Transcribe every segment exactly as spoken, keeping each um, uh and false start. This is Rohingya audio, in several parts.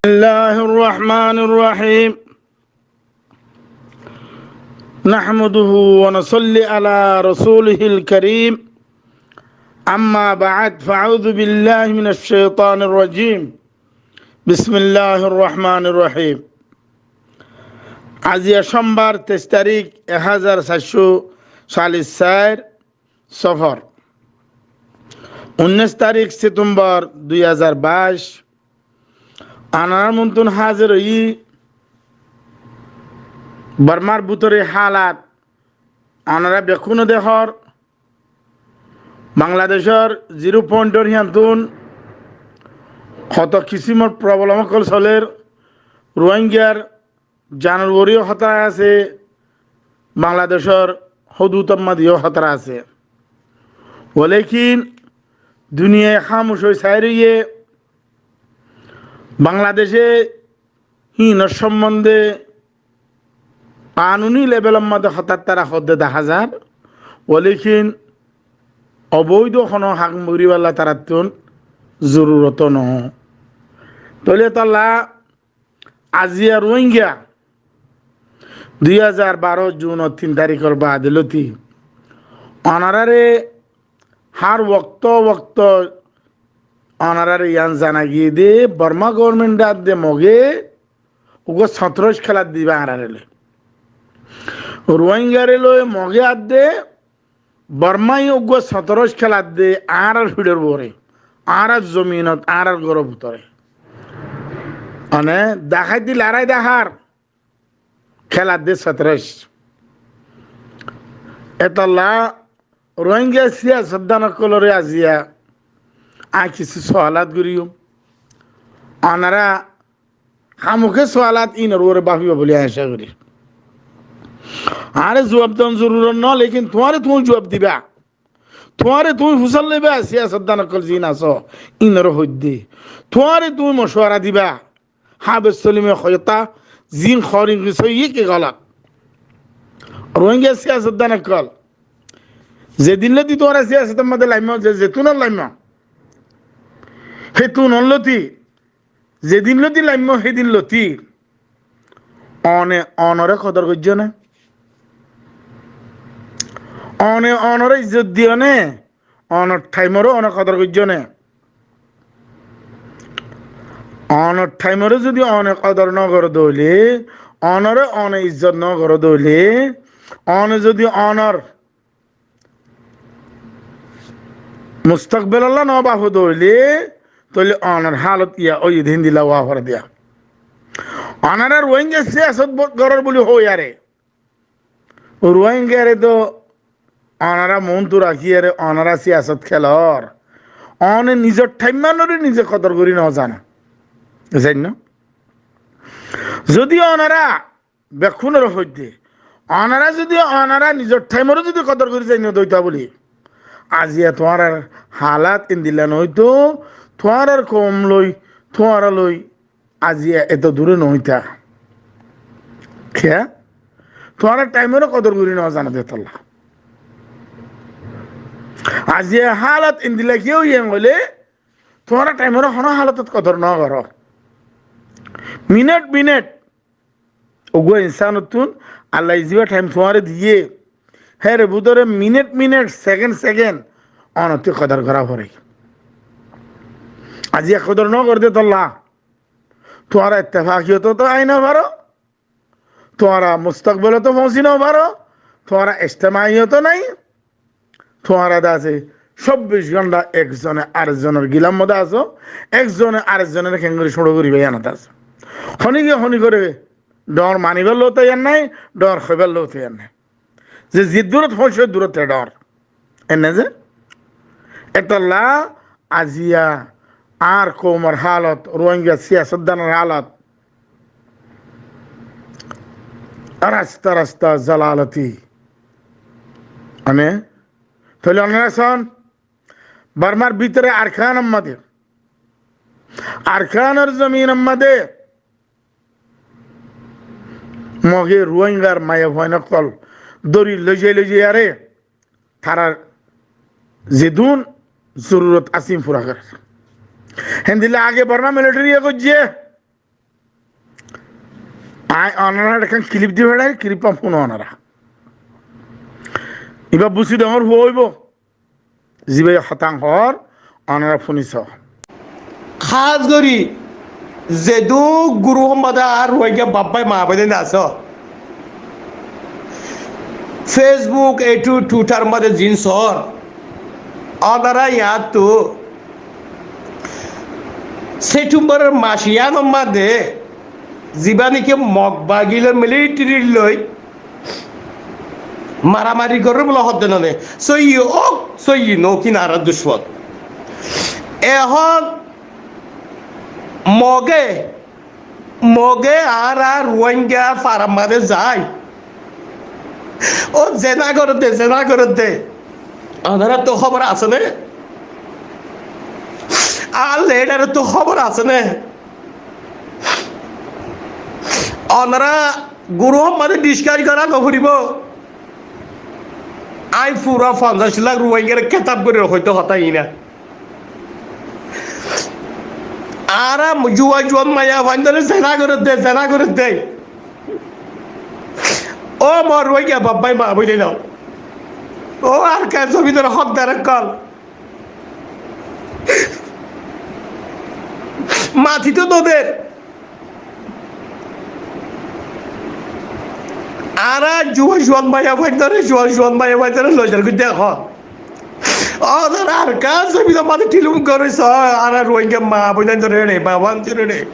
الله الرحمن الرحيم. نحمده ونصلي على رسوله الكريم. أما بعد، فأعوذ بالله من الشيطان الرجيم. بسم الله الرحمن الرحيم. Aijja cómbar, teic tarík, ek házar saircó callic sair, Sófor. Unnúic tarík Setembor dui házar baic. Onorár muúntu házir óiyi, Bormár bútore hálat, onorá bekkúne dekór, Bangladecór zero point or híyantu hoto kisímor problem ókkol solér, Ruáingar zanor uore yó hótara asé, Bangladecór hódudor mazé yó hótara asé. Walakin duniyai hámuc ói sair óiye, Bangladece híinor sombonde kanuni levelor mazé hotá tará hoódde dahá zar, walakin oboido honó ham goríballa taráttu zorurot noó. Tóile tolla aijja Ruáinga dui házar baró junor tin taríkor baade lóti onoráre hár wokto wokto onoráre yián zana giyé dé Bormá gobornment adde Moge uggúa sóñtoraic kéladde ibá añáráre loi. Ruáingare loi Moge adde Bormái uggúa sóñtoraic kéladde añárár fiçor uore, añárár zominot, añárár góror bútore. Mane daháiti larái dahár kéladde sóñtoraic. Etolla Ruáinga siyasotdan ókkolore aijja añí kissú sualat goijjum. Onorá hámuke sualat inor uore báfiba buli añí acá gorí. Añáre zuab don zorurot noó, lekin tuáñre tuñí zuab diba. Tuáñre tuñí fusár loiba, siyasotdan ókkol ziín asó, inore hoiddé. Tuáñre tuñí mocuwara diba. Háfez Solime hoiyóta, ziín hoór iín ki sóiyi ki golot. Ruáinga siyasotdan ókkol, zedin lóti tuáñra siyasotor mazé laimmo, ze, zetúnot laimmo, hétunot lóti, zedin lóti laimmo, hédin lóti one onore kodor goijjó né? One onore izzot diyó né? Onor thaimore one kodor goijjó né? Onor thaimore zodi one kodor nogoró dóile, onore one izzot nogoró dóile, one zodi onor mustokbelolla nobafo dóile, tóile onor hálot yián óiye dé héndilla uá fore diya. Onorá Ruáinga siyasot bo-, gorór buli hoiyaré, Ruáingare to onorá muúntu rakíyaré onorá siyasot kélor. One nizor thaimmanore nize kodor gorí nozano. Zainnó? Zodi onorá bekkúnore hoiddé, onorá zodi onorá nizor thaimore zodi kodor gorí zainnó dóita buli, aijja tuáñrar hálot endilla noóito, tuáñrar koum loi, tuáñra loi, aijja eto dure noóita. Kiyá? Tuáñra thaimore kodor gorí nozano dé tolla. Aijja hálot endilla kiyá óiye hoilé, tuáñra thaimore honó hálotot kodor nogoró. Minit minit, uggúa insanottún Allaye ziba thaim tuáñre diyé, hér bútore minit minit, sekend sekend onottú kodor gorá fore. Aijja kodor nogoró dé tolla, tuáñra ittefakiyot ot aái nofaró, tuáñra mustokbelot foóñsi nofaró, tuáñra ijtemaiyoto nái, tuáñra de asé cóbbic gónta ekzone arekzonor gilar modé asó, ekzone arekzonore keéngorí cúñço goríba yiánot asó. Honíkka honíkkore dhoóñr manibálla toiyar nái, dhoóñr hoibálla toiyar nái. Ze zeddúrot foóñsiyé dúrot te dhoóñr. Enne ze? Etolla aijja añár koumor hálot, Ruáinga siyasotdanor hálot, rasta rasta zalaloti. Mane, tóile onorá soón, Bormár bútore Arkanor mazé, Arkanor zominor mazé Moge Ruáingar maiyafuain ókkol dóri loizai loizaiyaré tarár zedún zorurot asé ín fura gorér. Héndilla age Bormá militariye goijjé, Añí onoráre ekkán kilip di feçair, kilip fúno onorá. Ibá Busi Dongor fua óibo. Zibá hotá hoór, onorá fúni soó. Hás gorí zedún gurúf mazé añár Ruáingga baf bái maa bóin asó, Facebook, YouTube, Twitter mazé ziín soór, onorá yíanttú September mac yíanor mazé zibá néki Mog bagi loi militeri loi maramari gorér bóli hoódde noó né. Sóiyi ók, sóiyi noó ók, iín añárar ducmon. Ehón Moge, Moge añára Ruáingga farar mazé zai. Ó zena gorédde, zena gorédde. Onoráttu hóbor asé né? Añár lidharottú hóbor asé né? Onorá gurúf mazé dhiskác gorá noforibó. Añí fura fonzaic lak Ruáinggare kétab gorí hoitó hotá iín. Añára juan juan maiyafuaindóre zena gorédde, zena gorédde. Ó mor Ruáingga baf bái maa bóin ókkol, ó Arkan zobinor hókdar ókkol, matitó dóder. Añára juan juan maiyafuaindóre, juan juan maiyafuaindóre loizar goijjé hoó. Ó, añára Arkan zobinor mazé tilum gorí soó, añára Ruáingga maa bóinindóre, bafuaindóre.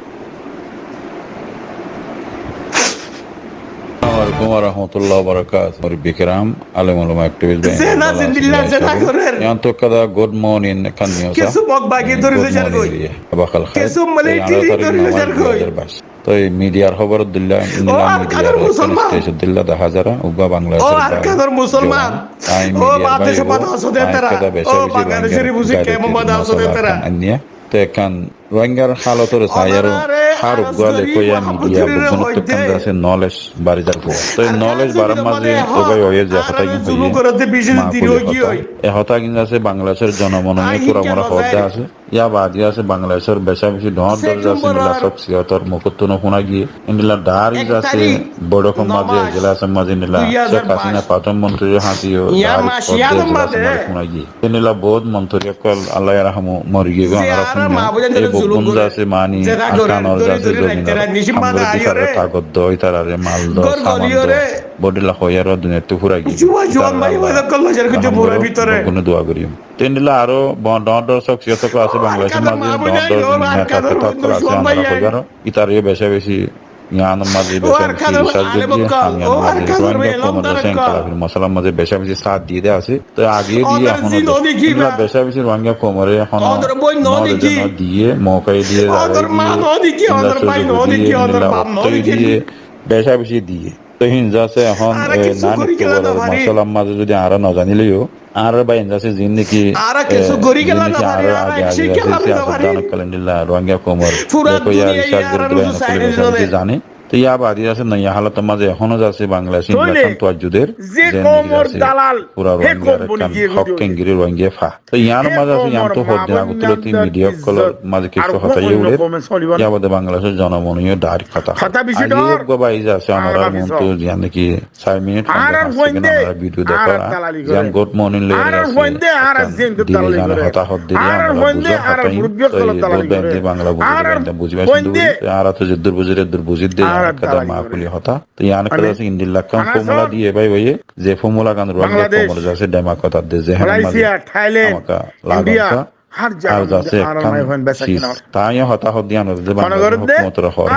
Assalamu alaikum warahmatullahi wabarakatuh. Murubbi kiram, alem ulama, activist bái, zena bála zindilla asó, zena gorér. Yián tó kada good morning, ekkán news. Kessú Mog bagi dóri loizar goi. Sabahal khair. Kessú militeri dóri loizar goi. Toi midiyar hóbor dilla, ó Arkanor musolman, stage dilla dahá zar, uggwá Bangladecor bái, Arkanor musolman, ó midiyar bái, ó Bangladecor bái asó de tará, ó Bangladecor buzí kemor mazé asó de tará. Te ekkán Ruáinggar halotor sai aró hár uggwá lekóya midiya beggúnottú ekkán zase knowledge bari zar goi. Toi knowledge barar mazé ó bái óiye ze hotá gín hoiyé, maakuli hotá. E hotá gín zase Bangladecor jonogon óiye kúra mora hoódde asé. Yá baade asé Bangladecor becá beci dhoóñr dhoóñr zase endilla sóksiyotor mukóttu no fúna giyé. Endilla dhári zase boiçókor mazé, ejelasor mazé endilla Cek Hasina prothom montiri háñti yó dhári hoódde ejelasor mazé fúna giyé. Endilla bout montiri ókkol Allah yarhamu mori giyé, onorá fúnno. E beggún zase mani Arkanor zase zobinor ham gorédde, itarare tagot do, itarare mal do, saman do, bout endilla hoiyaré duniyattú fúrai giyé. Ham gorédde, beggúne dua goríyum. Te endilla aró bo-, dhoóñr dhoóñr sóksiyot ókkol asé Bangladecor mazé, dhoóñr dhoóñr neta feta ókkol asé, onorá hoibar. Itará yó becá beci yiánor mazé becá beci rihsác goijjé, ham yiánor mazé Ruáingga koumor zase enkelabir mosolar mazé becá beci sáat diyé de asé. Toi age diyé, ehón diyé. Endilla becá beci Ruáingga koumoré ehón knowledge diyé, mouka diyé, zaga diyé, endilla suzug diyé, endilla októ diyé, becá beci diyé. Te hín zase ehón, e, nine October or mosolar mazé zodi añára no zanilé yó, añárar bái zase ziín niki, e, ziín niki añárar age age zase siyasotdan ókkol endilla Ruáingga koumor lekóya rihsác gorédde bái ókkol zase zane. Te yá baade zase noiya halotor mazé ehóno zase Bangladecor endilla ekkán tuajju der, ze niki zase fura Ruáinggar ekkán hók kengori Ruáingga fa. Te yiánor mazé asé, yián tó hoddin agottú lóti midiya ókkolor mazé kessú hotá yó uçér. Yá baade Bangladecor jonogon óiye dhári hotá. Aijja uggwá bái zase onorár muúntu ziyán niki sair minit fondoro second onorá bidiyo dekór, ziyán good morning loi zase, ekkán dile zane hotá hoódde, onorá buzór hotá iín. Toi bout bái de Bangla buzór bái de buzí faiccó de, añára tó zeddúr buzí eddur buzí de, yián ekkán maakuli hotá. Toi yián ekkán zase endilla ekkán formula diyé bái báiye, ze formula gán Ruáingga koumor zase demak hotá de, ze hán mazé hámaka lagón sá. Ar zase ekkán sis, tañí yó hotá hoódde yián de Bangladecor hókumotor hoór.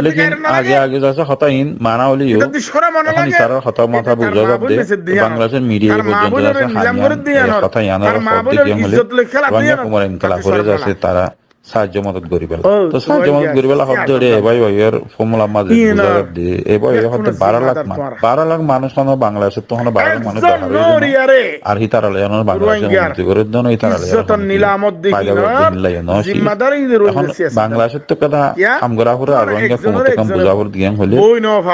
Lekin age age zase hotá iín mana óile yó, ehón itarar hotá matá buzá zadde, Bangladecor midiya yó foijjonto zase hotá yiánor hoódde ki hoilé, Ruáingga koumor enkelab óre zase tará saájjo modot goríballa. Toi saájjo modot goríballa hoódde óre, e bái báiyor formular mazé buzá zadde, e bái báiyor hoódde baró lak manúic, baró lak manúic hono Bangladecóttu hono baró lak manúic bahár óiye de no. Ar hítarar loi hono Bangladecé unnoti gorér de no, hítarar loi hono faida gorér de hílla yó no. Ehón Bangladecóttu keda ham gorá foré ar Ruáingga koumottu ham buzá foré de yián hoilé,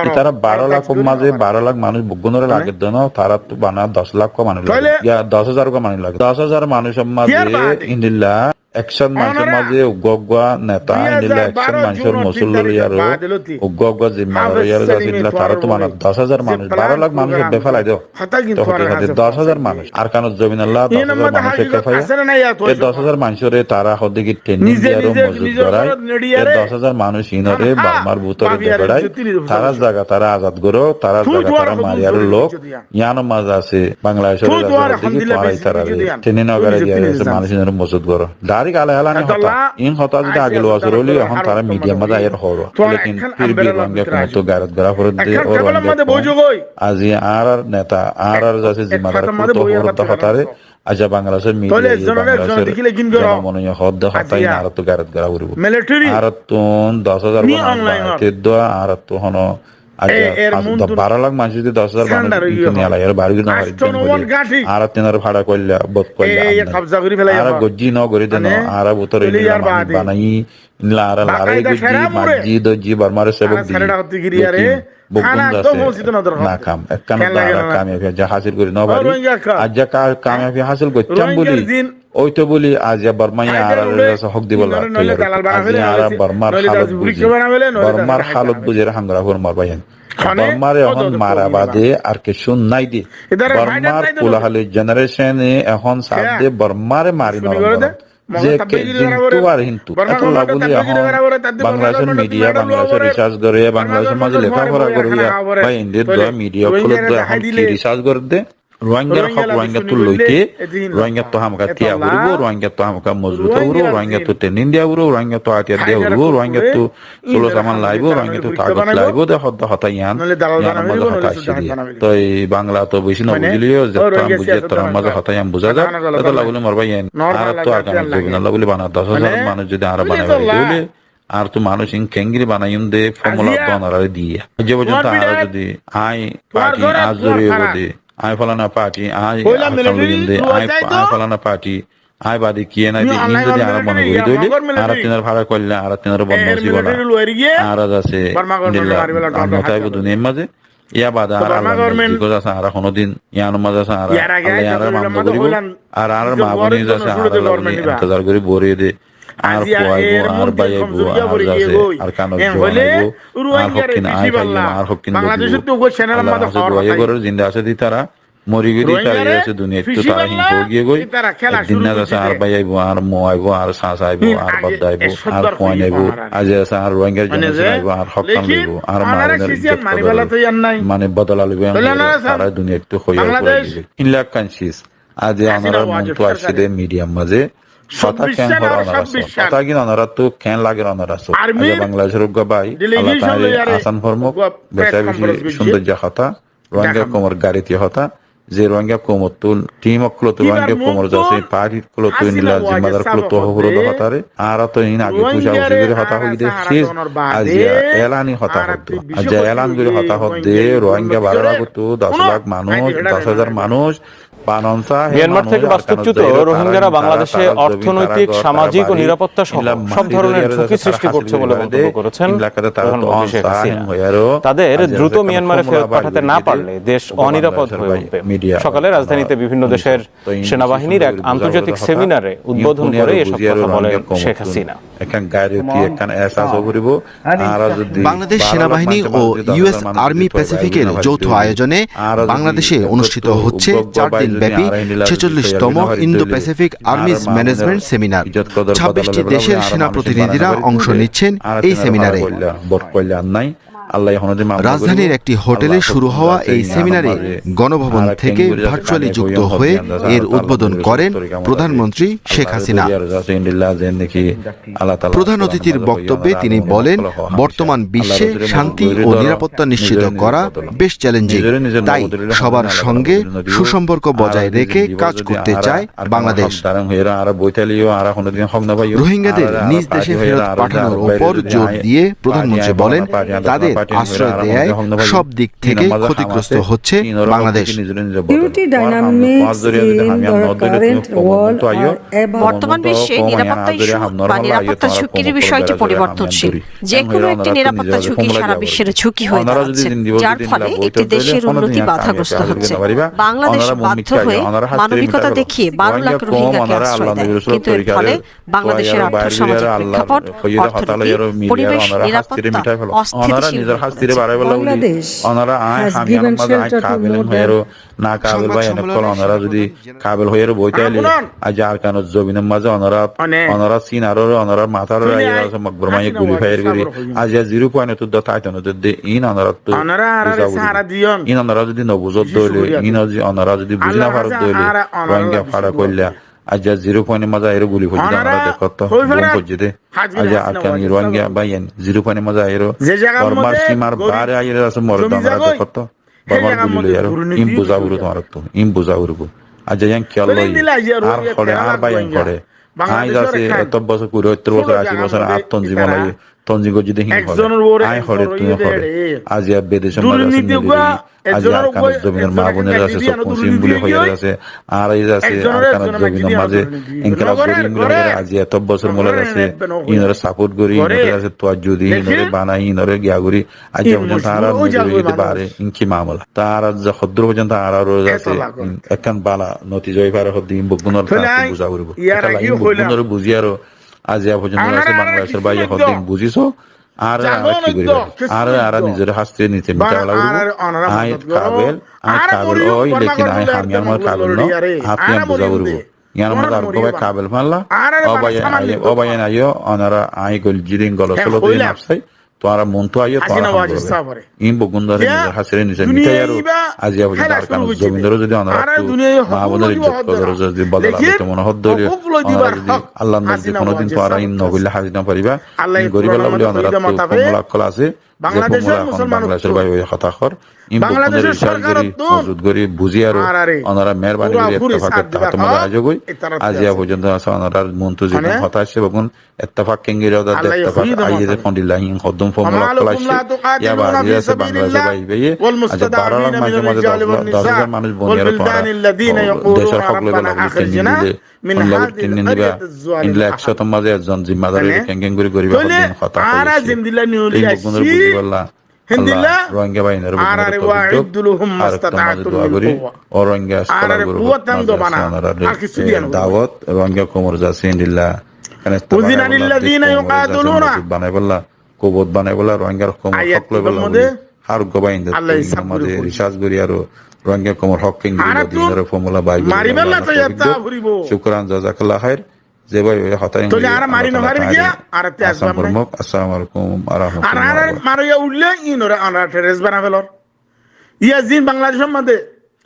ítara baró lakor mazé baró lak manúic beggúnoré lager de no, taráttu bana doc lak manúic lager, ya doc házar manúic lager. Doc házar manúicor mazé endilla Ekcót manúcor mazé uggúa uggúa neta aníle ekcót manúcor mosul loiyaró, uggúa uggúa zimmadar loiyaró zasé endilla, tará to manúic doc házar manúic, baró lak manúic ebbe félai do. Te hoté hoté doc házar manúic, Arkanor zobinolla doc házar manúic ekká faiya. E doc házar manúcoré tará hoddé ki training diyaró mozut gorai. E doc házar manúic inoré Bormar bútore defarai, tarár zaga tará azad goró, tarár zaga tará mariyaró lok. Iánor mazé asé, Bangladecor asé, hoddé ki tuáñra itararé training no gorai diyaré asé, manúic inoré mozut goró. Dairek ala elani hotá. Iín hotá zodi age loi asé óile ehón tará midiyar mazé aiyér hoór. Lekin fir bhi Rohingya koumottú gairot gorá foredde, ó Rohingya koum. Azi añárar neta, añárar zasé zimmadar kútto hoór dé hotáre, aijja Bangladecor midiya, Bangladecor jonomone hoór dé hotá iín añárattú gairot gorá foribó. Añárattún doc házar manúic baáitte dua, añárattú hono aijja baró lak manúic zodi doc házar manúic iín tún niyalai ar bari gori no fari dé hoilé, añárattún añára fára koilla, bot koilla, añára goijjí no gorí dé no, añára bútore endilla manúic banaiyí, endilla añára larái goijjí, maijjí, doijjí, Bormare sebok diyí. Lekin beggún zasé nakam. Ekkán dara kamiyabi aijja hásil gorí no fari. Aijja ka-, kamiyabi hásil goittám buli, óito buli aijja Bormaye añáraré zasé hók dibolla toiyar. Aijja añára Bormar hálot buzí, Bormar hálot buzí ere ham gorá foribó Bormaye. Bormare ehón mara bade ar kessú nái de. Bormar fulafalir generation e ehón saá de Bormare mari no félon. Ze ke zintu ar hintu. Etolla buli ehón Bangladecor midiya, Bangladecor research goré, Bangladecor mazé lekafora goré, bái, inde dua midiya ókkole dua ehón ki research gorédde? Rohingyar hók Rohingyattu loité, Rohingyattu hámaká tiya foribó, Rohingyattu hámaká mozbut ówa foribó, Rohingyattu training diya foribó, Rohingyattu átiyar diya foribó, Rohingyattu solo saman laibó, Rohingyattu tagot laibó, de hoddé hotá ián, iánor mazé hotá aiccé de. Toi Bangla to beci no buzileyó, zettór ham buzí, ettór ham mazé hotá ián buzá zar. Etolla buli mor bái ián, añárattú Arkanor zobinolla buli bana doc házar manúic zodi añára banai fari de óile, añárattú manúic iín keéngori banaiyum de formula onorare diya. Aijja foijjonto añára zodi añí party añár zoriya de, añí folana party, añí Arkan loiyum de, añí, añí folana party, añí bade kiyé nái de, iín zodi añára mone gorí de óile, añárattún añára fára koilla, añárattún añára bodnam óibo na. Añára zasé endilla hotá aibó duniyar mazé. Yá bade añára Allar nozdikot zasé, añára honodin iánor mazé zasé, añára Allaye añáre maf no goríbo. Ar añárar mabóin zasé, añára Allaye entezar gorí bóre de. Añár fua aibó, añár bái aibó, añár zasé Arkanor zuan aibó, añár hókkin añí faiyum, añár hókkin dóribo. Allar hañsé dua gorér, zinda asé de ítara, mori giyé de ítara, yá asé duniyaittú tara hín ói giyé goi. Ek din na zasé añár bái aibó, añár mou aibó, añár sasa aibó, añár bodda aibó, añár fuain aibó, aijja zasé añár Rohingyar generation aibó, añár hókkan loibó, añár mabóinor izzot kodor, mane bodola loibó, ián tara duniyaittú hoiya furai dibo. Iín ekkán ciz. Aijja onorar muúntu aiccé de midiyar mazé, hotá keén hoór onora só, hotá gín onorattú keén lager onora só. Aijja Bangladecor uggúa bái, Allah taala asán formok, beci beci cúndor hotá, Rohingya koumor gariti hotá, ze Rohingya koumottú, team ókkolottu, Rohingya koumor zasé party ókkolottu, endilla zimmadar ókkolottu hoór dé hotáre, añára to iín age fúsa fúsi gorí hotá hoiyí de, céc, aijja elani hotá hoór dé. Aijja elan gorí hotá hoór dé, Rohingya baró lakottú doc lak manúic, doc házar manúic, Myanmar থেকে বাস্তুচ্যুত রোহিঙ্গারা বাংলাদেশে অর্থনৈতিক, সামাজিক ও নিরাপত্তা সহ সব ধরনের ঝুঁকি সৃষ্টি করছে বলে মন্তব্য করেছেন প্রধানমন্ত্রী শেখ হাসিনা। তাদের দ্রুত মিয়ানমারে ফেরত পাঠাতে না পারলে দেশ অনিরাপদ হয়ে উঠবে। সকালে রাজধানীতে বিভিন্ন দেশের সেনাবাহিনীর এক আন্তর্জাতিক সেমিনারে উদ্বোধন করে এসব কথা বলেন শেখ হাসিনা। বাংলাদেশ সেনাবাহিনী ও ইউএস আর্মি প্যাসিফিকের যৌথ আয়োজনে বাংলাদেশে অনুষ্ঠিত হচ্ছে চার দিনব্যাপী ছেচল্লিশতম Indo Pacific army's management seminar. ছাব্বিশটি দেশের সেনা প্রতিনিধিরা অংশ নিচ্ছেন এই সেমিনারে। রাজধানীর একটি হোটেলে শুরু হওয়া এই সেমিনারে গণভবন থেকে ভার্চুয়ালি যুক্ত হয়ে এর উদ্বোধন করেন প্রধানমন্ত্রী শেখ হাসিনা। প্রধান অতিথির বক্তব্যে তিনি বলেন, বর্তমান বিশ্বে শান্তি ও নিরাপত্তা নিশ্চিত করা বেশ চ্যালেঞ্জিং। তাই সবার সঙ্গে সুসম্পর্ক বজায় রেখে কাজ করতে চায় বাংলাদেশ। রোহিঙ্গাদের নিজ দেশে ফেরত পাঠানোর উপর জোর দিয়ে প্রধানমন্ত্রী বলেন, তাদের আশ্রয় দেয়ায় সব দিক থেকে ক্ষতিগ্রস্ত হচ্ছে Bangladesh. Security dynamics in the current world are ever বর্তমান বিশ্বে নিরাপত্তা ইস্যু বা নিরাপত্তা ঝুঁকির বিষয়টি পরিবর্তনশীল। যে কোনো একটি নিরাপত্তা ঝুঁকি সারা বিশ্বের ঝুঁকি হয়ে দাঁড়াচ্ছে, যার ফলে একটি দেশের উন্নতি বাধাগ্রস্ত হচ্ছে। বাংলাদেশ বাধ্য হয়ে মানবিকতা দেখিয়ে বারো লাখ রোহিঙ্গাকে আশ্রয় দেয়, কিন্তু এর ফলে বাংলাদেশের আর্থ সামাজিক প্রেক্ষাপট, অর্থনীতি, পরিবেশ, নিরাপত্তা অস্থিতিশীল হয়ে পড়েছে। Bangladesh has given shelter to more than. Ná kabil bái, enókkol onorá zodi kabil hoiyóre boói táile, aijja Arkanor zobinor mazé onorá, onorá sinarore, onorá matárore aiyóre asé Mokbor maiyé guli faiyér gorí. Aijja zero point ottu dór táito nodér dé, iín onoráttu buzá foribó. Iín onorá zodi nobuzódde óile, iín onorá zodi buzí nofaródde óile, Rohingya fára koilla. Aijja zero point or mazé aiyóre guli foijjé dé, onorá dekót tó, gum foijjé dé. Aijja Arkani Rohingya báiyain zero point or mazé aiyóre Bormar simar baáre aiyóre asé moredde, onorá dekót tó. Bormar guli loiyaró, iín buzá foribó tuáñráttu, iín buzá foribó. Aijja yián kiyólla óiye? Ar hoçé, ar báiyain hoçé? Aññí zasé etó bosór, kuri, óttor bosór, ací bosór, añár tonzim ólaye, tonzim goijjé dé híin hoçé? Aññí hoçé, tuñí hoçé? Aijja bidecór mazé asé militeri, aijja Arkanor zobinor maa boináre asé sókku sín buli hoiyóre asé, añára zasé Arkanor zobinor mazé inkilab gorí, inkilab gorí, aijja etó bosór mole zasé, híinoré sapót gorí, híinoré zasé tuwajju di, híinoré banai, híinoré giya gorí, aijja foijjonto añára nizor híte baáre, iín ki mamela? Tará ze hoddúr foijjonto añárar uore asé, ekkán bála notija ói fare hoddé, iín beggúnor tará buzá foribó. Ekkán iín beggúnore buzí aró aijja foijjonto asé Bangladecór báiye hoddé iín buzí só, añáre añára ki goríbar? Añáre añára nizoré hástiré nite mita bála foribó. Aññí kabil, aññí kabil ói, lekin aññí hamiyar mazé kabil no, añáttu yián buzá foribó. Yián mazé ar uggwá bái kabil fáñlla, ó báiyain aiyó, onorá aññí goijjí dé iín golot sólot dé nafsái, tuáñra muntu aiyó, tuáñra ham goró. Iín beggúnore nizor hástiré nite mita aró, aijja foijjonto Arkanor zobinore zodi onoráttu maa boinor izzot kodor zodi bodola loito mone hoó dé óile, onorá zodi Allar nozdik honodin tuáñra iín no goille házi no faribá. Iín goríbolla buli onoráttu fomula ókkol asé, ze fomula ehón Bangladecór bái óiye hotá hoór, iín beggúnore ricác gorí, mozbut gorí, buzí aró onorá meherbani gorí ettefak ettehador mazé aizogói. Aijja foijjonto asé onorár muntu ziín hotá aiccé beggún ettefak kengori ódde, ettefak aiyé dé fondilla híin hoddún fomula ókkol aiccé. Yá baade asé Bangladecór bái báiye, aijja baró lak manúcor mazé doc lak, doc házar manúic boni aró tuáñra decór hók loibolla buli training dile, endilla ekcótor mazé ekzon zimmadar óile keéngori goríba hoddún hotá hoiyé. Iín beggúnore buzíbolla Rohingya báiyainore buzíbolla toufik douk. Ar ektor mazé dua gorí, ó Rohingya scholar group or mazé asé onoráre dawot, Rohingya koumor zasé endilla, ekkan ettefak óibolla, dec koumor zasé mozbut banaibólla, kuwot banaibólla, Rohingya koumor hók loibolla buli, hár uggwá báiyaindóttu iín or mazé ricác gorí aró Rohingya koumor hók keéngori loibo, iín ore fomula bái gorí. Cúkuran, jazakallah khair. Ze bái ói hotá iín hoiyé, Allah taala taáre asán formok. Assalamu alaikum wa rahmatullahi wa barakatuhu. Añára mari no fari giyé, añára terrorist banai felor. Yá ziín Bangladecór mazé,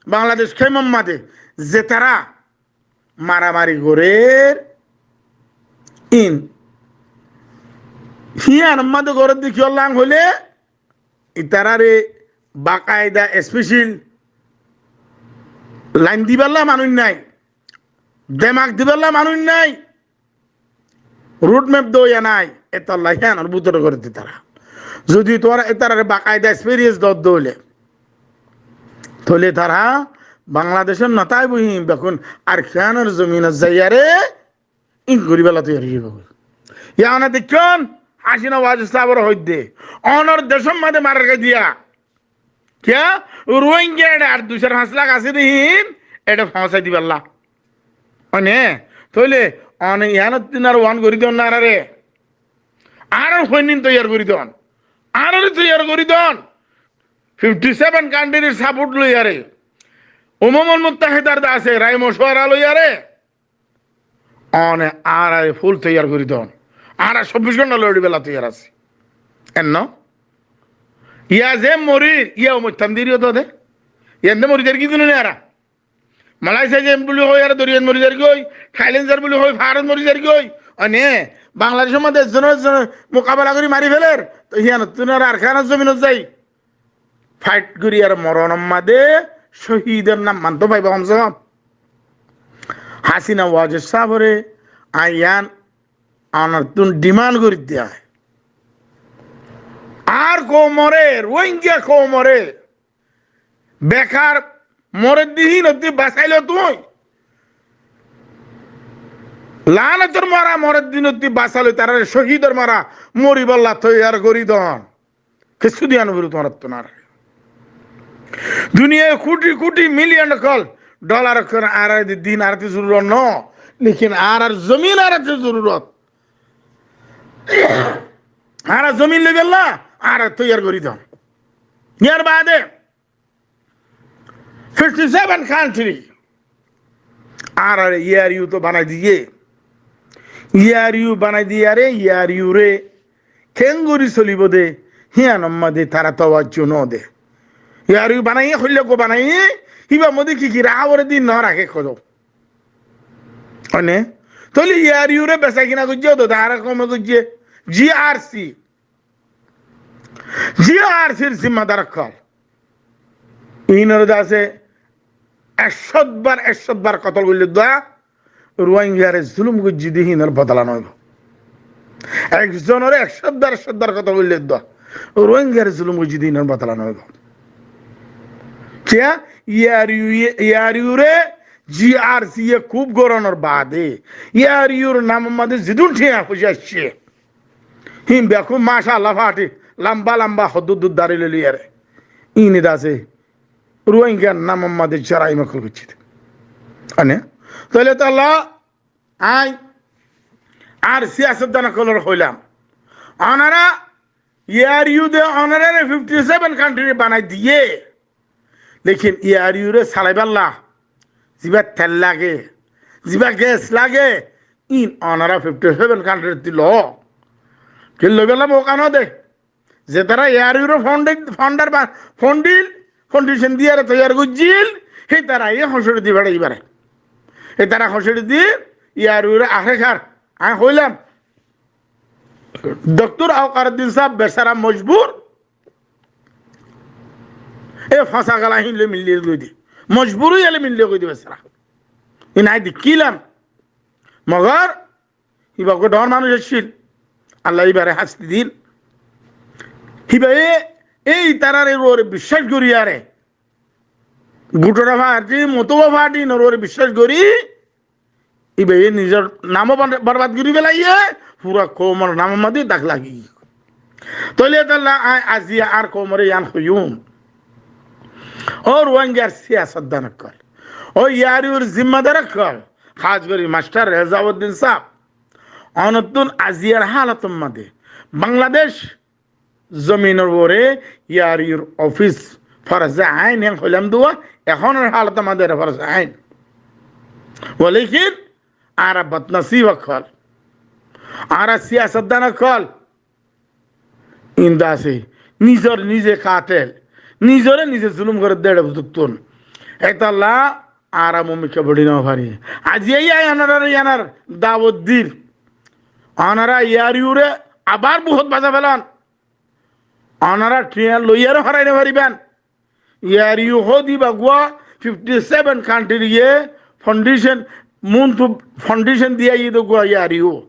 Bangladec kemor mazé, ze tará maramari gorér, iín híyanor mazé gorér dé kiyólla hoilé, itaráre bakaida special line dibálla manúic nái, demak dibálla manúic nái, road map doya nái, etolla híyanor bútore gorér dé tará. Zodi tuáñra itaráre bakaida experience dodde óile, tóile tará Bangladecót no táibo, híin bekkún Arkanor zominot zaiyaré iín goríbolla toiyar ói zaibói. Yá one deikkón, Hasina Wajed sábore hoiddé, onor decór mazé marer gai diya. Kiyá? Rohingya ede ar dui sair fañs lak asé dé híin, ede foóñsai dibálla. One, tóile one yíanottún ar wan gorí don ná añáráre. Añárar hoinnín toiyar gorí don. Añáráre toiyar gorí don. Fifty seven countryr support loiyaré, Umamul Muttahidar de asé, rai mocuwara loiyaré. One añáráre full toiyar gorí don. Añára sobbic gónta lori bela toiyar así. Enno? Yá ze morir, yá moittam deri óibo de. Yá ende mori zargói de no añára. Malaysia zaiyum buli hoi, añára doriyat mori zargói, Thailand zaiyum buli hoi, faárot mori zargói. One, Bangladecór mazé ekzone ekzonore mukabela gorí mari feler, toi híyanottún añára Arkanor zominot zai fight gorí ar moronor mazé cóhidor nam man to faibo komse kom. Hasina Wajed sábore aññí yían onottún demand gorí de. ar koumoré, Ruáingga koumoré, bekar moreddi hínottí basailó tuñí. Laánotor mara moreddinottí basailó, tarare cóhidor mara moribálla toiyar gorí don. Kessú diya no foribó tuáñrattú ar. Duniyai kuthi kuthi miliyon okkol dholar okkol añáre di din, añárattú zorurot no, lekin añárar zomin añárattú zorurot. Añára zomin loibálla añáre toiyar gorí don. Yar baade fifty seven country añáre E R U to banai diyé. E R U banai diyaré, E R U re keéngori solibó de, híyanor mazé tará towajju no de. E R U banaiye, hoilla uggwá banaiye, híbar mazé ki ki raká foré de no raké hoó. Mane, tóile E R U re besakina goijjé de, tará koume goijjé, G R C. G R C r zimmadar okkol. Inor de asé ekcót bar, ekcót bar kotol goillé de, Ruáinggare zulum goijjé de hínor bodola no óibo. Ekzonore ekcót bar, ekcót bar kotol goillé de, Ruáinggare zulum goijjé de hínor bodola no óibo. Kiyá? E R U ye, E R U re G R C ye kuf goronor baade, E R U r namor mazé zedún thiañ foicá aiccé, hín bekkún macá Allah party, lamba lamba hoddúr dur dari loi loiyaré. Ín de asé Ruáinggar namor mazé joraim okkol goijjé de. Mane, tóile tolla añí ar siyasotdan okkolore hoilam, onora E R U de onorare fifty seven country banai diyé. Lekin E R U re salaibálla zibá tel lage, zibá gas lage, ín onora fifty seven country ttu lo. Kiyá loibálla mouka no de. Zetará E R U re founded, founder ba foundil, foundation diyaré toiyar goijjil, hétará ye hóñsori di beçai ibáre. Hétará hóñsori di E R U re ahékar, añí hoilam, Doktor Aukaruddin sáb besara mojbur, e fáñsa gala hín loi mili goi de. Mojbur ói yale mili goi de besara. Ín añí dekílam. Mogor íba uggwá dhoóñr manúic accíl. Allah íbare hásti dil. Íba e, e ítarar uore biccác gorí yare, guthora party, motuwa party inor uore biccác gorí, íba e nizor namó bar-, borbad gorí félaiye, fura koumor namor mazé dag lagí. Tóile tolla añí aziya añár koumore yián hoiyum. Ó Ruáinggar siyasotdan okkol, ó E R U r zimmadar okkol, hás gorí mastar Rezauddin sáb, onottún aziyar hálotor mazé Bangladec zominor uore E R U r ofis foroze ain, en hoilam de, ehónor hálotor mazé ere foroze ain. Walakin añára bodnosib okkol, añára siyasotdan okkol, ín de asé nizor nize katel, nizore nize zulum gorer de ere buzuttún. Etolla añára mumikka bori no fari. Aziya añí onorare yiánor dawot dir. Onora E R U re abar buhót baza felon. Onora thiañ loiyaré horai no faribán. E R U hoó de íba uggwá fifty seven country ye foundation, muntu foundation diya de uggwá E R U.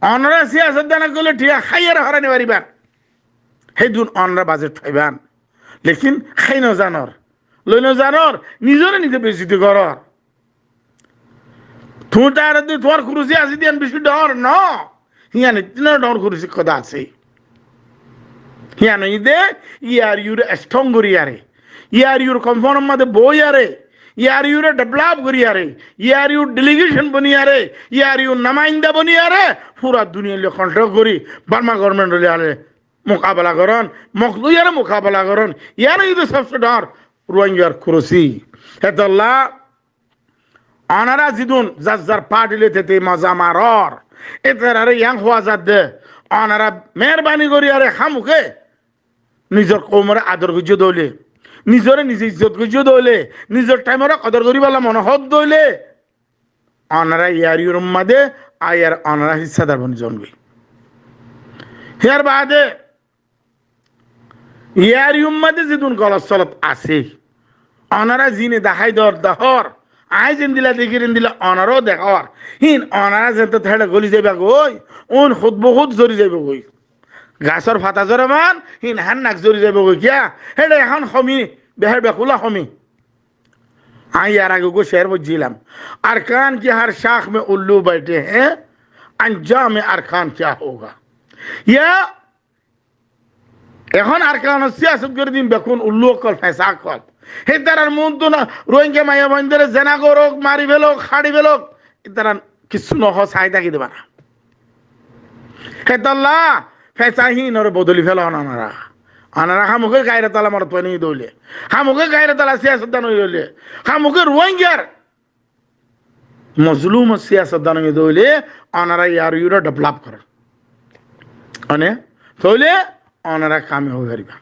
Onora siyasotdan okkole thiañ háiyaré horai no faribán. Hédun onora budget faibán. Lekin hái no zanor, loi no zanor, nizore nize beizzuti goror. Tuñí tará de tuáñr kurusi asé de yián beci dhoóñr no. Híyan ettún dhoóñr kurusi hoddá asé. Híyan óilde E R U re strong gorí yare, E R U r conference mazé boói yare, E R U re develop gorí yare, E R U delegation boni yare, E R U numainda boni yare, fura duniyai loi contract gorí Burma government loi yare mukabela goron, Mok loi yare mukabela goron. Yián óilde sobse dhoóñr Ruáinggar kurusi. Etolla onora zidun zar zar party loi tete moza maror, etarare yián hoó za de, onora meherbani gorí yare hámuke nizor koumore ador goijjó de óile, nizore nize izzot goijjó de óile, nizor time ore kodor goríballa mone hoó de óile, onora E R U r mazé aiyaré onora hissadar boni zon goi. Híyar baade E R U r mazé zedún golot solot asé, onora zine dahái dor dahór, añí zendilla dekír endilla onorao dehór, hín onora zente theçe goli zaiba goi, un hud bohud zori zaiba goi. Gasór fata zore man, hín hár nak zori zaibói kiyá? Héçe ehón homi, behéçe bekúla homi. Añí yar age uggúa ceér foijjílam, ارکان کی ہر شاخ میں الو بیٹھے ہیں، انجام ارکان کیا ہوگا؟ Yá, ehón Arkanor síyasot gorédin bekkún ullu ókkol, feñsá ókkol. Hé tarar muúntu Ruáingga maiyafuaindóre zena gorók, mari felók, háçi felók, hé tarar kissú nohó, sai táki de bana. Hétolla feñsá híinore bodoli felon onora. Onora hámuke gairot ala morotfuain óiye de óile, hámuke gairot ala síyasotdan óiye de óile, hámuke Ruáinggar mozlumor síyasotdan óiye de óile, onora yar yure develop goron. Mane, tóile onora kamiyab ói faribá.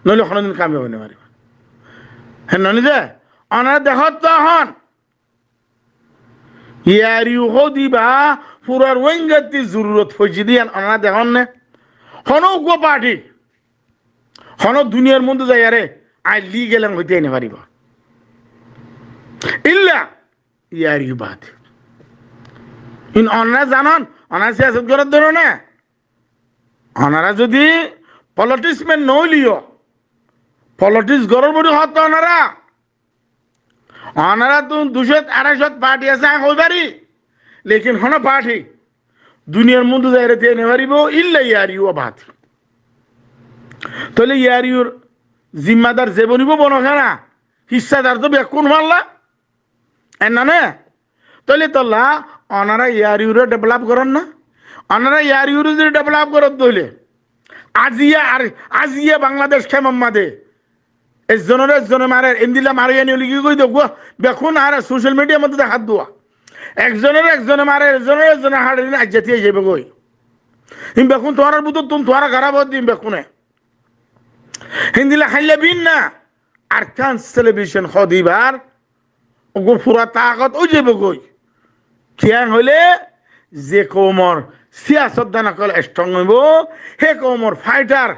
Noóile honódin kamiyab ói no faribá. Héen noó né? Onora dekót to ehón. Yar yu hoó de íba fura Ruáinggattú zorurot foijjé de yían onora dekón né? Honó uggúa party, honó duniyar muúntu zaiyaré añí legal en hoitá no faribá. Illa yar yu baade. Híin onora zanon, onora síyasot goródde no né? Onora zodi politics man no óileyo, politics gorór boli hoódde onora. Onorattún duicót aráicót party asé añí hoi fari, lekin honó party duniyar muúntu zaiyaré tiyai no faribó, illa yar yu baade. Tóile yar yur zimmadar ze bonibó bonók ná, hissadar to bekkún malla. Héen noó né? Tóile tolla onora yar yure develop goron ná. Onora yar yure zodi develop goródde óile, aziya ar aziya Bangladec kemor maze ezzonore ezzone marer, endilla mare yían óile ki goi de uggúa, bekkún añára social media maze deháddua. Ekzonore ekzone marer, ezzonore ezzone háçer, híin aijja tiyai zaibói. Híin bekkún tuáñrar bútottún tuáñra gáraf ódde híin bekkúne. Héndilla háilla bínna Arkan celebration hoó de íbar uggúa fura takot ói zaibói. Kiyá hoilé, ze koumor síyasotdan ókkol strong óibo, hé koumor fighter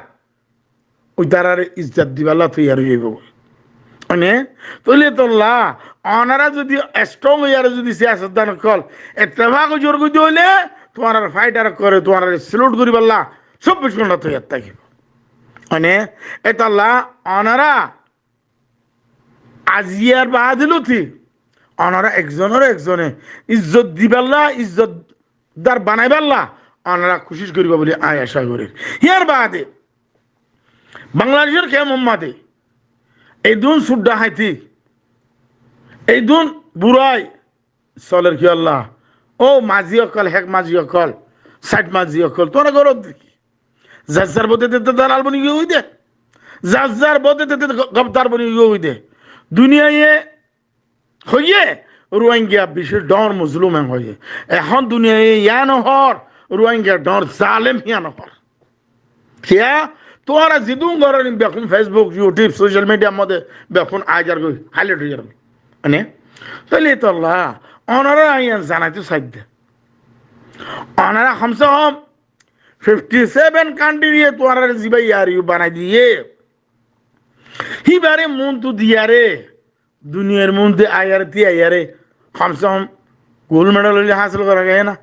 ói tarare izzot dibálla toiyar ói zaibói. Mane, tóile tolla onora zodi strong óiyare zodi síyasotdan ókkol ettefak ói zor goi de óile, tuáñrar fighter ókkole tuáñrare salute goríballa sobbic gónta toiyar tákibo. Mane, étolla onora aziyar baade lóti onora ekzonore ekzone izzot dibálla, izzotdar banaibálla onora kucíc goríba buli añí acá gorír. Yar baade Bangladecor kemor maze edún sudda háiti, edún burai soler kiyólla? Ó mazi ókkol, hek mazi ókkol, said mazi ókkol, tuáñra goródde ki? Zar zar bóte tete dalal boni giyói de. Zar zar bóte tete gobdar boni giyói de. Duniyaye hoiyé Ruáingga bicí dhoóñr mozlum en hoiyé. Ehón duniyaye yían hoór Ruáingga dhoóñr zalem, yían hoór. Kiyá? Tuáñra zedún gorór híin bekkún Facebook, YouTube, social media maze bekkún aizar goi, highlight ói zar goi. Mane, tóile tolla onora yían zanaito saidde. Onora komse kom fifty seven country ye tuáñrare zibá yar yu banai diyé, híbare muúntu diyaré, duniyar muúntu aiyaré, tiyai aiyaré, komse kom gold medal óile hásil gorá giyé ná.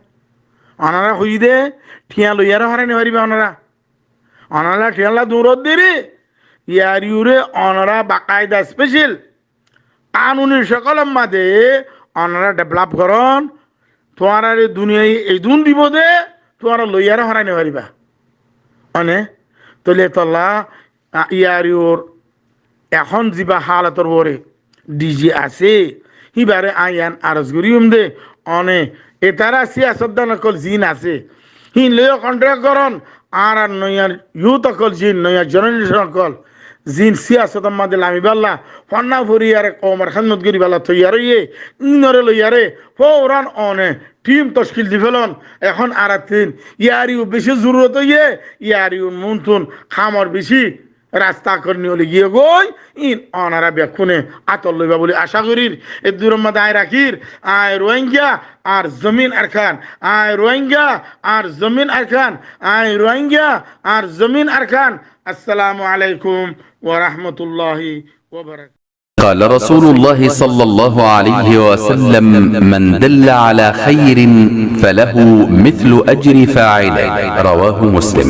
Onora hoiyí de, thiañ loiyaré horai no faribá onora. Onora thiañlla duñrot deri, yar yure onora bakaida special kanuni sokolor maze onora develop goron, tuáñrare duniyaye edún dibo de, tuáñra loiyaré horai no faribá. Mane, tóile tolla, a, yar yur ehón zibá halotor uore D G asé, híbare añí yían aros goijjum de, one, e tará síyasotdan ókkol ziín asé, híin loiyó contract goron, añárar noya youth ókkol ziín, noya generation ókkol ziín síyasotor maze lamibálla, fonná foriyaré koumor hédmot goríbálla toiyar óiye, íinore loiyaré fouran one team tockil di felon. Ehón añárattún yar yu bicí zorurot óiye, yar yur muúntu kamor bicí rasta ókkol niyoli giyé goi, íin onora bekkúne átot loibá buli acá gorír. Eddurór maze añí rakír, añí Ruáingga, añár zomin Arkan, añí Ruáingga, añár zomin Arkan, añí Ruáingga, añár zomin Arkan. Assalamu alaikum wa rahmatullahi wa barakatuhu. قال رسول الله صلى الله عليه وسلم: من دل على خير فله مثل أجر فاعله. رواه مسلم.